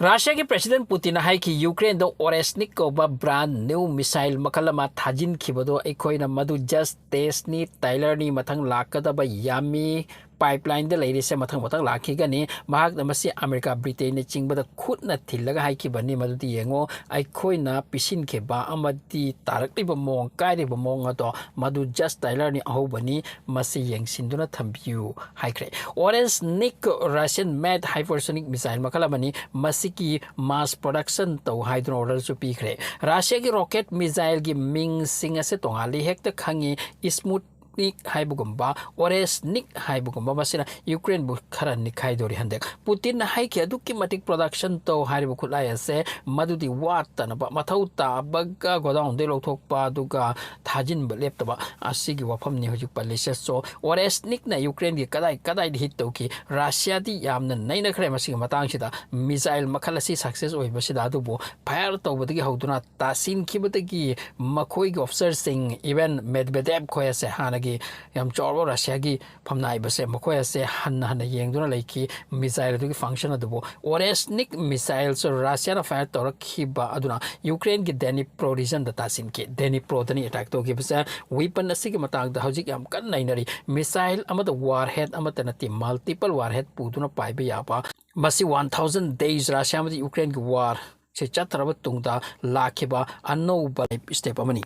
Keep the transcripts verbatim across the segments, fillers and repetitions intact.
ꯔꯁꯤꯌꯥꯒꯤ president ꯄꯨꯇꯤꯟꯅ ꯍꯥꯏꯈꯤ, ꯌꯨꯀ꯭ꯔꯦꯟꯗ ꯑꯣꯔꯦꯁꯅꯤꯛ ꯀꯧꯕ brand new missile ꯃꯈꯜ ꯑꯃ ꯊꯥꯖꯤꯟꯈꯤꯕꯗꯣ ꯑꯩꯈꯣꯏꯅ ꯃꯗꯨ ꯖꯁ ꯇꯦꯁꯅꯤ, ꯇ꯭ꯔꯥꯏꯂꯔꯅꯤ, ꯃꯊꯪ ꯂꯥꯛꯀꯗꯕ ꯌꯥꯝꯃꯤ꯫ ꯄꯥꯏꯞꯂꯥꯏꯟꯗ ꯂꯩꯔꯤꯁꯦ ꯃꯊꯪ ꯃꯊꯪ ꯂꯥꯛꯈꯤꯒꯅꯤ꯫ ꯃꯍꯥꯛꯅ ꯃꯁꯤ ꯑꯃꯦꯔꯤꯀꯥ, ꯕ꯭ꯔꯤꯇꯦꯟꯅ ꯆꯤꯡꯕꯗ ꯈꯨꯠꯅ ꯊꯤꯜꯂꯒ ꯍꯥꯏꯈꯤꯕꯅꯤ꯫ ꯃꯗꯨꯗꯤ ꯌꯦꯡꯉꯣ, ꯑꯩꯈꯣꯏꯅ ꯄꯤꯁꯤꯟꯈꯤꯕ ꯑꯃꯗꯤ ꯇꯥꯔꯛꯂꯤꯕ ꯃꯑꯣꯡ, ꯀꯥꯏꯔꯤꯕ ꯃꯑꯣꯡ ꯑꯗꯣ ꯃꯗꯨ ꯖꯁ ꯇ꯭ꯔꯥꯏꯂꯔꯅꯤ, ꯑꯍꯧꯕꯅꯤ, ꯃꯁꯤ ꯌꯦꯡꯁꯤꯟꯗꯨꯅ ꯊꯝꯕꯤꯌꯨ ꯍꯥꯏꯈ꯭ꯔꯦ꯫ ꯑꯣꯔꯦꯁꯅꯤꯛ ꯔꯁꯤꯌꯥꯟ ꯃꯦꯗ ꯍꯥꯏꯄꯔꯁꯣꯅꯤꯛ ꯃꯤꯁꯥꯏꯜ ꯃꯈꯜ ꯑꯃꯅꯤ꯫ ꯃꯁꯤꯒꯤ ꯃꯥꯁ ꯄ꯭ꯔꯣꯗꯛꯁꯟ ꯇꯧ ꯍꯥꯏꯗꯨꯅ ꯑꯣꯔꯗꯔꯁꯨ ꯄꯤꯈ꯭ꯔꯦ꯫ ꯔꯁꯤꯌꯥꯒꯤ ꯔꯣꯀꯦꯠ ꯃꯤꯁꯥꯏꯜꯒꯤ ꯃꯤꯡꯁꯤꯡ ꯑꯁꯦ ꯇꯣꯉꯥꯜꯂꯤ꯫ ꯍꯦꯛꯇ ꯈꯪꯉꯤ, ꯏꯁꯃꯨꯠꯅꯤꯛ ꯍꯥꯏꯕꯒꯨꯝꯕ, ꯑꯣꯔꯦꯁꯅꯤꯛ ꯍꯥꯏꯕꯒꯨꯝꯕ꯫ ꯃꯁꯤꯅ ꯌꯨꯀ꯭ꯔꯦꯟꯕꯨ ꯈꯔ ꯅꯤꯛꯈꯥꯏꯗꯣꯔꯤ ꯍꯟꯗꯛ꯫ ꯄꯨꯇꯤꯟꯅ ꯍꯥꯏꯈꯤ, ꯑꯗꯨꯛꯀꯤ ꯃꯇꯤꯛ ꯄ꯭ꯔꯣꯗꯛꯁꯟ ꯇꯧ ꯍꯥꯏꯔꯤꯕ ꯈꯨꯠꯂꯥꯏ ꯑꯁꯦ ꯃꯗꯨꯗꯤ ꯋꯥꯠꯇꯅꯕ, ꯃꯊꯧ ꯇꯥꯕꯒ ꯒꯣꯗꯥꯎꯟꯗꯩ ꯂꯧꯊꯣꯛꯄ, ꯑꯗꯨꯒ ꯊꯥꯖꯤꯟꯕ ꯂꯦꯞꯇꯕ, ꯑꯁꯤꯒꯤ ꯋꯥꯐꯝꯅꯤ ꯍꯧꯖꯤꯛ ꯄꯜꯂꯤꯁꯦ꯫ So, ꯑꯣꯔꯦꯁꯅꯤꯛꯅ ꯌꯨꯀ꯭ꯔꯦꯟꯒꯤ ꯀꯗꯥꯏ ꯀꯗꯥꯏꯗ ꯍꯤꯠ ꯇꯧꯈꯤ? ꯔꯁꯤꯌꯥꯗꯤ ꯌꯥꯝꯅ ꯅꯩꯅꯈ꯭ꯔꯦ ꯃꯁꯤꯒꯤ ꯃꯇꯥꯡꯁꯤꯗ꯫ ꯃꯤꯁꯥꯏꯜ ꯃꯈꯜ ꯑꯁꯤ ꯁꯛꯁꯦꯁ ꯑꯣꯏꯕꯁꯤꯗ, ꯑꯗꯨꯕꯨ ꯐꯥꯌꯔ ꯇꯧꯕꯗꯒꯤ ꯍꯧꯗꯨꯅ ꯇꯥꯁꯤꯟꯈꯤꯕꯗꯒꯤ ꯃꯈꯣꯏꯒꯤ ꯑꯣꯐꯤꯁꯔꯁꯤꯡ, ꯏꯚꯟ ꯃꯦꯗꯚꯦꯗꯦꯚ ꯈꯣꯏ ꯑꯁꯦ, ꯍꯥꯟꯅꯒꯤ ꯌꯥꯝ ꯆꯥꯎꯔꯕ ꯔꯁꯤꯌꯥꯒꯤ ꯐꯝꯅꯥꯏꯕꯁꯦ, ꯃꯈꯣꯏ ꯑꯁꯦ ꯍꯟꯅ ꯍꯟꯅ ꯌꯦꯡꯗꯨꯅ ꯂꯩꯈꯤ꯫ ꯃꯤꯁꯥꯏꯜ ꯑꯗꯨꯒꯤ ꯐꯪꯁꯟ ꯑꯗꯨꯕꯨ, ꯑꯣꯔꯦꯁꯅꯤꯛ ꯃꯤꯁꯥꯏꯜꯁꯨ ꯔꯁꯤꯌꯥꯅ ꯐꯥꯌꯔ ꯇꯧꯔꯛꯈꯤꯕ ꯑꯗꯨꯅ ꯌꯨꯀ꯭ꯔꯦꯟꯒꯤ ꯗꯦꯅꯤꯄ꯭ꯔꯣ ꯔꯤꯖꯟꯗ ꯇꯥꯁꯤꯟꯈꯤ꯫ ꯗꯦꯅꯤꯄ꯭ꯔꯣꯗꯅꯤ ꯑꯦꯇꯥꯛ ꯇꯧꯈꯤꯕꯁꯦ꯫ ꯋꯤꯄꯟ ꯑꯁꯤꯒꯤ ꯃꯇꯥꯡꯗ ꯍꯧꯖꯤꯛ ꯌꯥꯝ ꯀꯟꯅ ꯅꯩꯅꯔꯤ꯫ ꯃꯤꯁꯥꯏꯜ ꯑꯃꯗ ꯋꯥꯔꯍꯦꯗ ꯑꯃꯠꯇ ꯅꯠꯇꯦ, ꯃꯜꯇꯤꯄꯜ ꯋꯥꯔꯍꯦꯗ ꯄꯨꯗꯨꯅ ꯄꯥꯏꯕ ꯌꯥꯕ꯫ ꯃꯁꯤ ꯋꯥꯟ ꯊꯥꯎꯖꯟ ꯗꯦꯖ ꯔꯁꯤꯌꯥ ꯑꯃꯗꯤ ꯌꯨꯀ꯭ꯔꯦꯟꯒꯤ ꯋꯥꯔ ꯁꯦ ꯆꯠꯊꯔꯕ ꯇꯨꯡꯗ ꯂꯥꯛꯈꯤꯕ ꯑꯅꯧꯕ ꯁ꯭ꯇꯦꯞ ꯑꯃꯅꯤ꯫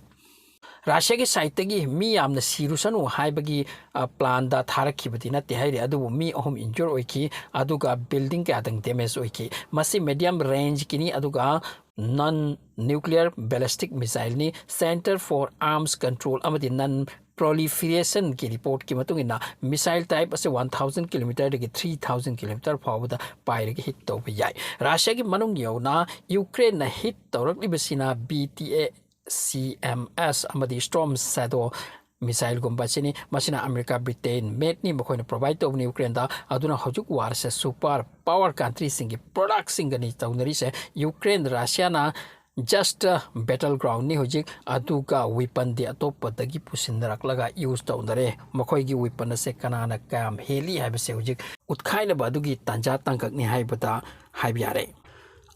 ꯔꯁꯤꯌꯥꯒꯤ ꯁꯥꯏꯠꯇꯒꯤ ꯃꯤ ꯌꯥꯝꯅ ꯁꯤꯔꯨꯁꯅꯨ ꯍꯥꯏꯕꯒꯤ, ꯑ, ꯄ꯭ꯂꯥꯟꯗ ꯊꯥꯔꯛꯈꯤꯕꯗꯤ ꯅꯠꯇꯦ ꯍꯥꯏꯔꯤ, ꯑꯗꯨꯕꯨ ꯃꯤ ꯑꯍꯨꯝ ꯏꯟꯖꯨꯔ ꯑꯣꯏꯈꯤ, ꯑꯗꯨꯒ ꯕꯤꯜꯗꯤꯡ ꯀꯌꯥꯗꯪ ꯗꯦꯃꯦꯖ ꯑꯣꯏꯈꯤ꯫ ꯃꯁꯤ ꯃꯦꯗꯤꯌꯝ ꯔꯦꯟꯖꯀꯤꯅꯤ, ꯑꯗꯨꯒ ꯅꯟ nuclear ballistic ꯃꯤꯁꯥꯏꯜꯅꯤ꯫ Centre for Arms Control ꯑꯃꯗꯤ ꯅꯟ ꯄ꯭ꯔꯣꯂꯤꯐꯤꯔꯦꯁꯟꯒꯤ ꯔꯤꯄꯣꯔꯠꯀꯤ ꯃꯇꯨꯡ ꯏꯟꯅ, ꯃꯤꯁꯥꯏꯜ ꯇꯥꯏꯞ ꯑꯁꯤ ꯋꯥꯟ ꯊꯥꯎꯖꯟ ꯀꯤꯂꯣꯃꯤꯇꯔꯗꯒꯤ ꯊ꯭ꯔꯤ ꯊꯥꯎꯖꯟ ꯀꯤꯂꯣꯃꯤꯇꯔ ꯐꯥꯎꯕꯗ ꯄꯥꯏꯔꯒ ꯍꯤꯠ ꯇꯧꯕ ꯌꯥꯏ꯫ ꯔꯁꯤꯌꯥꯒꯤ ꯃꯅꯨꯡ ꯌꯧꯅ ꯌꯨꯀ꯭ꯔꯦꯟꯅ ꯍꯤꯠ ꯇꯧꯔꯛꯂꯤꯕꯁꯤꯅ ꯕꯤ ꯇꯤ ꯑꯦ ꯁꯤ ꯑꯦꯝ ꯑꯦꯁ ꯑꯃꯗꯤ ꯁ꯭ꯇꯣꯔꯝ ꯁꯦꯗꯣ ꯃꯤꯁꯥꯏꯜꯒꯨꯝꯕ ꯑꯁꯤꯅꯤ꯫ ꯃꯁꯤꯅ ꯑꯃꯦꯔꯤꯀꯥ, ꯕ꯭ꯔꯤꯇꯦꯟ, ꯃꯦꯗꯅꯤ ꯃꯈꯣꯏꯅ ꯄ꯭ꯔꯣꯚꯥꯏꯗ ꯇꯧꯕꯅꯤ ꯌꯨꯀ꯭ꯔꯦꯟꯗ꯫ ꯑꯗꯨꯅ ꯍꯧꯖꯤꯛ ꯋꯥꯔꯁꯦ ꯁꯨꯄꯔ ꯄꯥꯋꯔ ꯀꯟꯇ꯭ꯔꯤꯁꯤꯡꯒꯤ ꯄ꯭ꯔꯣꯗꯛꯁꯤꯡꯒꯅꯤ ꯇꯧꯅꯔꯤꯁꯦ꯫ ꯌꯨꯀ꯭ꯔꯦꯟ, ꯔꯁꯤꯌꯥꯅ ꯖꯁ ꯕꯦꯇꯜ ꯒ꯭ꯔꯥꯎꯟꯅꯤ ꯍꯧꯖꯤꯛ, ꯑꯗꯨꯒ ꯋꯤꯄꯟꯗꯤ ꯑꯇꯣꯞꯄꯗꯒꯤ ꯄꯨꯁꯤꯟꯅꯔꯛꯂꯒ ꯌꯨꯁ ꯇꯧꯅꯔꯦ꯫ ꯃꯈꯣꯏꯒꯤ ꯋꯤꯄꯟ ꯑꯁꯦ ꯀꯅꯥꯅ ꯀꯌꯥꯝ ꯍꯦꯜꯂꯤ ꯍꯥꯏꯕꯁꯦ ꯍꯧꯖꯤꯛ ꯎꯠꯈꯥꯏꯅꯕ ꯑꯗꯨꯒꯤ ꯇꯥꯟꯖꯥ ꯇꯥꯡꯀꯛꯅꯤ ꯍꯥꯏꯕꯗ ꯍꯥꯏꯕ ꯌꯥꯔꯦ꯫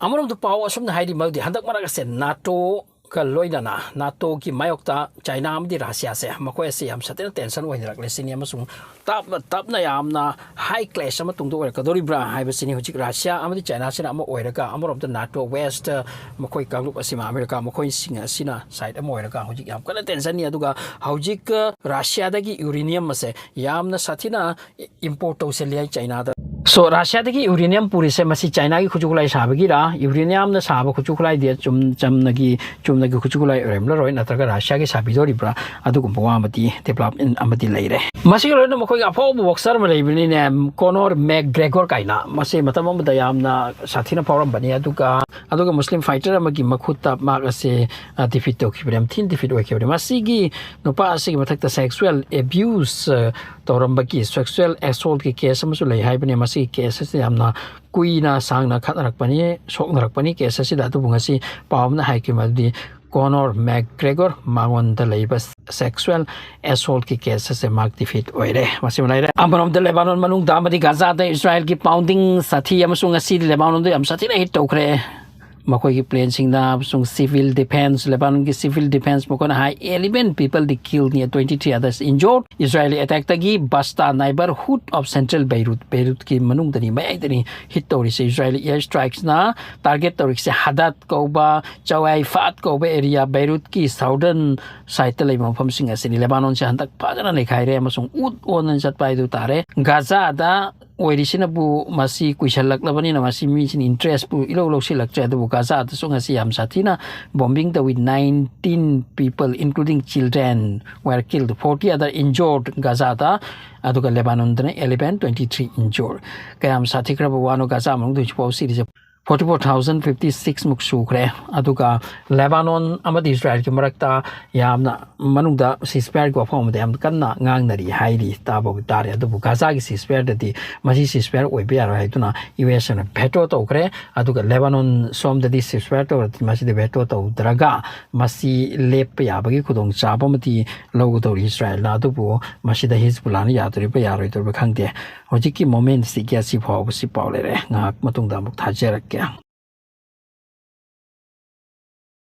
ꯑꯃꯔꯣꯝꯗ ꯄꯥꯎ ꯑꯁꯨꯝꯅ ꯍꯥꯏꯔꯤ, ꯃꯗꯨꯗꯤ ꯍꯟꯗꯛ ꯃꯔꯛ ꯑꯁꯦ ꯅꯥꯇꯣꯒ ꯂꯣꯏꯅꯅ ꯅꯥꯇꯣꯒꯤ ꯃꯥꯌꯣꯛꯇ ꯆꯥꯏꯅꯥ ꯑꯃꯗꯤ ꯔꯁꯤꯌꯥꯁꯦ, ꯃꯈꯣꯏ ꯑꯁꯤ ꯌꯥꯝ ꯁꯥꯊꯤꯅ ꯇꯦꯟꯁꯟ ꯑꯣꯏꯅꯔꯛꯂꯦ ꯁꯤꯅꯤ, ꯑꯃꯁꯨꯡ ꯇꯞꯅ ꯇꯞꯅ ꯌꯥꯝꯅ ꯍꯥꯏ ꯀ꯭ꯂꯦꯁ ꯑꯃ ꯇꯨꯡꯗ ꯑꯣꯏꯔꯛꯀꯗꯧꯔꯤꯕ꯭ꯔꯥ ꯍꯥꯏꯕꯁꯤꯅꯤ꯫ ꯍꯧꯖꯤꯛ ꯔꯁꯤꯌꯥ ꯑꯃꯗꯤ ꯆꯥꯏꯅꯥꯁꯤꯅ ꯑꯃ ꯑꯣꯏꯔꯒ, ꯑꯃꯔꯣꯝꯗ ꯅꯥꯇꯣ ꯋꯦꯁ, ꯃꯈꯣꯏ ꯀꯥꯡꯂꯨꯞ ꯑꯁꯤꯃ, ꯑꯃꯦꯔꯤꯀꯥ, ꯃꯈꯣꯏꯁꯤꯡ ꯑꯁꯤꯅ ꯁꯥꯏꯠ ꯑꯃ ꯑꯣꯏꯔꯒ ꯍꯧꯖꯤꯛ ꯌꯥꯝ ꯀꯟꯅ ꯇꯦꯟꯁꯟꯅꯤ꯫ ꯑꯗꯨꯒ ꯍꯧꯖꯤꯛ ꯔꯁꯤꯌꯥꯗꯒꯤ ꯌꯨꯔꯦꯅꯤꯌꯝ ꯑꯁꯦ ꯌꯥꯝꯅ ꯁꯥꯊꯤꯅ ꯏꯝꯄꯣꯔꯠ ꯇꯧꯁꯤꯜꯂꯤ ꯍꯥꯏ ꯆꯥꯏꯅꯥꯗ꯫ ꯁꯣ, ꯔꯁꯤꯌꯥꯗꯒꯤ ꯌꯨꯔꯦꯅꯤꯌꯝ ꯄꯨꯔꯤꯁꯦ ꯃꯁꯤ ꯆꯥꯏꯅꯥꯒꯤ ꯈꯨꯠꯁꯨ ꯈꯨꯠꯂꯥꯏ ꯁꯥꯕꯒꯤꯔ? ꯌꯨꯔꯦꯅꯤꯌꯝꯅ ꯁꯥꯕ ꯈꯨꯠꯁꯨ ꯈꯨꯠꯂꯥꯏꯗꯤ ꯆꯨꯝ-, ꯆꯝꯅꯒꯤ, ꯆꯨꯝꯅꯒꯤ ꯈꯨꯠꯁꯨ ꯈꯨꯠꯂꯥꯏ ꯑꯣꯏꯔꯝꯂꯔꯣꯏ, ꯅꯠꯇ꯭ꯔꯒ ꯔꯁꯤꯌꯥꯒꯤ ꯁꯥꯕꯤꯗꯣꯔꯤꯕ꯭ꯔꯥ? ꯑꯗꯨꯒꯨꯝꯕ ꯋꯥ ꯑꯃꯗꯤ, ꯗꯤꯕꯦꯂꯞꯃꯦꯟ ꯑꯃꯗꯤ ꯂꯩꯔꯦ꯫ ꯃꯁꯤꯒ ꯂꯣꯏꯅꯅ ꯃꯈꯣꯏꯒꯤ ꯑꯐꯥꯎꯕ ꯕꯣꯛꯁꯔ ꯑꯃ ꯂꯩꯕꯅꯤꯅꯦ, ꯀꯣꯅꯣꯔ ꯃꯦꯛꯒ꯭ꯔꯦꯒꯣꯔ ꯀꯥꯏꯅ꯫ ꯃꯁꯤ ꯃꯇꯝ ꯑꯃꯗ ꯌꯥꯝꯅ ꯁꯥꯊꯤꯅ ꯐꯥꯎꯔꯝꯕꯅꯤ꯫ ꯑꯗꯨꯒ, ꯑꯗꯨꯒ ꯃꯨꯁꯂꯤꯝ ꯐꯥꯏꯇꯔ ꯑꯃꯒꯤ ꯃꯈꯨꯠꯇ ꯃꯍꯥꯛ ꯑꯁꯦ, ꯑ, ꯗꯤꯐꯤꯠ ꯇꯧꯈꯤꯕꯅꯤ, ꯌꯥꯝ ꯊꯤꯅ ꯗꯤꯐꯤꯠ ꯑꯣꯏꯈꯤꯕꯅꯤ꯫ ꯃꯁꯤꯒꯤ ꯅꯨꯄꯥ ꯑꯁꯤꯒꯤ ꯃꯊꯛꯇ ꯁꯦꯛꯁꯨꯑꯦꯜ ꯑꯦꯕ꯭ꯌꯨꯁ, ꯑ, ꯇꯧꯔꯝꯕꯒꯤ, ꯁꯦꯛꯁꯨꯑꯦꯜ ꯑꯦꯁꯣꯜꯠꯀꯤ ꯀꯦꯁ ꯑꯃꯁꯨ ꯂꯩ ꯍꯥꯏꯕꯅꯤ꯫ ꯃꯁꯤꯒꯤ ꯀꯦꯁ ꯑꯁꯤ ꯌꯥꯝꯅ ꯀꯨꯏꯅ ꯁꯥꯡꯅ ꯈꯠꯅꯔꯛꯄꯅꯤ, ꯁꯣꯛꯅꯔꯛꯄꯅꯤ ꯀꯦꯁ ꯑꯁꯤꯗ꯫ ꯑꯗꯨꯕꯨ ꯉꯁꯤ ꯄꯥꯎ ꯑꯃꯅ ꯍꯥꯏꯈꯤ ꯃꯗꯨꯗꯤ ꯀꯣꯅꯣꯔ ꯃꯦꯛꯒ꯭ꯔꯦꯒꯣꯔ ꯃꯉꯣꯟꯗ ꯂꯩꯕ ꯁꯦꯛꯁꯨꯑꯦꯜ ꯑꯦꯁꯣꯜꯠꯀꯤ ꯀꯦꯁ ꯑꯁꯦ ꯃꯍꯥꯛ ꯗꯤꯐꯤꯠ ꯑꯣꯏꯔꯦ꯫ ꯃꯁꯤꯃ ꯂꯩꯔꯦ꯫ ꯑꯃꯔꯣꯝꯗ ꯂꯦꯕꯥꯅꯣꯟ ꯃꯅꯨꯡꯗ ꯑꯃꯗꯤ ꯒꯥꯖꯥꯗ ꯏꯁꯔꯥꯏꯜꯒꯤ ꯄꯥꯎꯟꯗꯤꯡ ꯁꯥꯊꯤ ꯑꯃꯁꯨꯡ ꯉꯁꯤꯗꯤ ꯂꯦꯕꯥꯅꯣꯟꯗ ꯌꯥꯝ ꯁꯥꯊꯤꯅ ꯍꯤꯠ ꯇꯧꯈ꯭ꯔꯦ꯫ ꯃꯈꯣꯏꯒꯤ ꯄ꯭ꯂꯦꯟꯁꯤꯡꯅ ꯑꯃꯁꯨꯡ ꯁꯤꯚꯤꯜ ꯗꯤꯐꯦꯟꯁ, ꯂꯦꯕꯥꯅꯣꯟꯒꯤ ꯁꯤꯚꯤꯜ ꯗꯤꯐꯦꯟꯁ ꯃꯈꯣꯏꯅ ꯍꯥꯏ, eleven people they killed near twenty three others injured꯫ ꯏꯁꯔꯥꯏꯂꯤ ꯑꯦꯇꯦꯛꯇꯒꯤ ꯕꯁꯇꯥ neighborhood of central Beirut, ꯕꯩꯔꯨꯠꯀꯤ ꯃꯅꯨꯡꯗꯅꯤ, ꯃꯌꯥꯏꯗꯅꯤ ꯍꯤꯠ ꯇꯧꯔꯤꯁꯦ꯫ ꯏꯁꯔꯥꯏꯂꯤ ꯑꯦꯌꯔ ꯁ꯭ꯇ꯭ꯔꯥꯏꯛꯁꯅ ꯇꯥꯔꯒꯦꯠ ꯇꯧꯔꯤꯁꯦ ꯍꯗꯥꯗ ꯀꯧꯕ, ꯆꯋꯥꯏ ꯐꯥꯠ ꯀꯧꯕ ꯑꯦꯔꯤꯌꯥ, ꯕꯩꯔꯨꯠꯀꯤ ꯁꯥꯎꯗꯔꯟ ꯁꯥꯏꯠꯇ ꯂꯩꯕ ꯃꯐꯝꯁꯤꯡ ꯑꯁꯤꯅꯤ꯫ ꯂꯦꯕꯥꯅꯣꯟꯁꯦ ꯍꯟꯗꯛ ꯐꯖꯅ ꯅꯩꯈꯥꯏꯔꯦ ꯑꯃꯁꯨꯡ ꯎꯠ ꯑꯣꯟꯗꯅ ꯆꯠꯄ ꯍꯥꯏꯗꯨ ꯇꯥꯔꯦ꯫ ꯒꯥꯖꯥꯗ ꯑꯣꯏꯔꯤꯁꯤꯅꯕꯨ ꯃꯁꯤ ꯀꯨꯏꯁꯜꯂꯛꯂꯕꯅꯤꯅ ꯃꯁꯤ ꯃꯤꯁꯤꯅ ꯏꯟꯇꯔꯦꯁꯄꯨ ꯏꯂꯧ ꯂꯧꯁꯤꯜꯂꯛꯇ꯭ꯔꯦ꯫ ꯑꯗꯨꯕꯨ ꯒꯥꯖꯥꯗꯁꯨ ꯉꯁꯤ ꯌꯥꯝ ꯁꯥꯊꯤꯅ ꯕꯣꯝꯕꯤꯡ ꯇꯧꯏ꯫ Nineteen people, including children, were killed, forty other injured ꯒꯥꯖꯥꯗ꯫ ꯑꯗꯨꯒ ꯂꯦꯕꯥꯅꯣꯟꯗꯅ eleven, twenty three injured꯫ ꯀꯌꯥꯝ ꯁꯥꯊꯤꯈ꯭ꯔꯕ ꯋꯥꯅꯣ ꯒꯥꯖꯥ ꯃꯅꯨꯡꯗ ꯍꯧꯖꯤꯛꯐꯥꯎ ꯁꯤꯔꯤꯁꯦ꯫ Forty four thousand fifty six ꯃꯨꯛ ꯁꯨꯈ꯭ꯔꯦ꯫ ꯑꯗꯨꯒ ꯂꯦꯕꯥꯅꯣꯟ ꯑꯃꯗꯤ ꯏꯁꯔꯥꯏꯜꯒꯤ ꯃꯔꯛꯇ ꯌꯥꯝꯅ ꯃꯅꯨꯡꯗ ceasefire ꯒꯤ ꯋꯥꯐꯝ ꯑꯃꯗ ꯌꯥꯝ ꯀꯟꯅ ꯉꯥꯡꯅꯔꯤ ꯍꯥꯏꯔꯤ ꯇꯥꯕ ꯇꯥꯔꯦ꯫ ꯑꯗꯨꯕꯨ ꯒꯥꯖꯥꯒꯤ ceasefire ꯗꯗꯤ ꯃꯁꯤ ceasefire ꯑꯣꯏꯕ ꯌꯥꯔꯣꯏ ꯍꯥꯏꯗꯨꯅ ꯌꯨ ꯑꯦꯁ ꯑꯦꯅ ꯚꯦꯇꯣ ꯇꯧꯈ꯭ꯔꯦ꯫ ꯑꯗꯨꯒ ꯂꯦꯕꯥꯅꯣꯟ ꯁꯣꯝꯗꯗꯤ ceasefire ꯇꯧꯔꯗꯤ ꯃꯁꯤꯗ ꯚꯦꯇꯣ ꯇꯧꯗ꯭ꯔꯒ ꯃꯁꯤ ꯂꯦꯞꯄ ꯌꯥꯕꯒꯤ ꯈꯨꯗꯣꯡꯆꯥꯕ ꯑꯃꯗꯤ ꯂꯧꯒꯗꯧꯔꯤ ꯏꯁꯔꯥꯏꯜꯅ꯫ ꯑꯗꯨꯕꯨ ꯃꯁꯤꯗ ꯍꯤꯖꯕꯨꯜꯂꯥꯅ ꯌꯥꯗꯣꯔꯤꯕ꯭ꯔꯥ ꯌꯥꯔꯣꯏꯗꯧꯔꯤꯕ꯭ꯔꯥ ꯈꯪꯗꯦ꯫ ꯍꯧꯖꯤꯛꯀꯤ ꯃꯣꯃꯦꯟꯁꯤꯒꯤ ꯑꯁꯤ ꯐꯥꯎꯕꯁꯤ ꯄꯥꯎ ꯂꯩꯔꯦ꯫ ꯉꯥꯏꯍꯥꯛ ꯃꯇꯨꯡꯗ ꯑꯃꯨꯛ ꯊꯥꯖꯔꯛꯀꯦ꯫